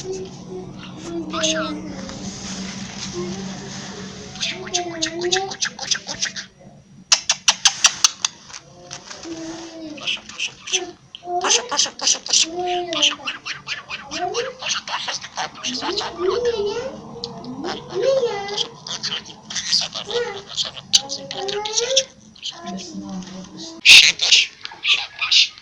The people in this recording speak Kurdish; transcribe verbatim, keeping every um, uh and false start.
Paşa. Kuçuk, kuçuk, kuçuk, kuçuk, kuçuk, kuçuk, kuçuk. Paşa, paşa, paşa. Paşa, paşa, paşa, paşa. Paşa, paşa, paşa. Şabaş, şabaş.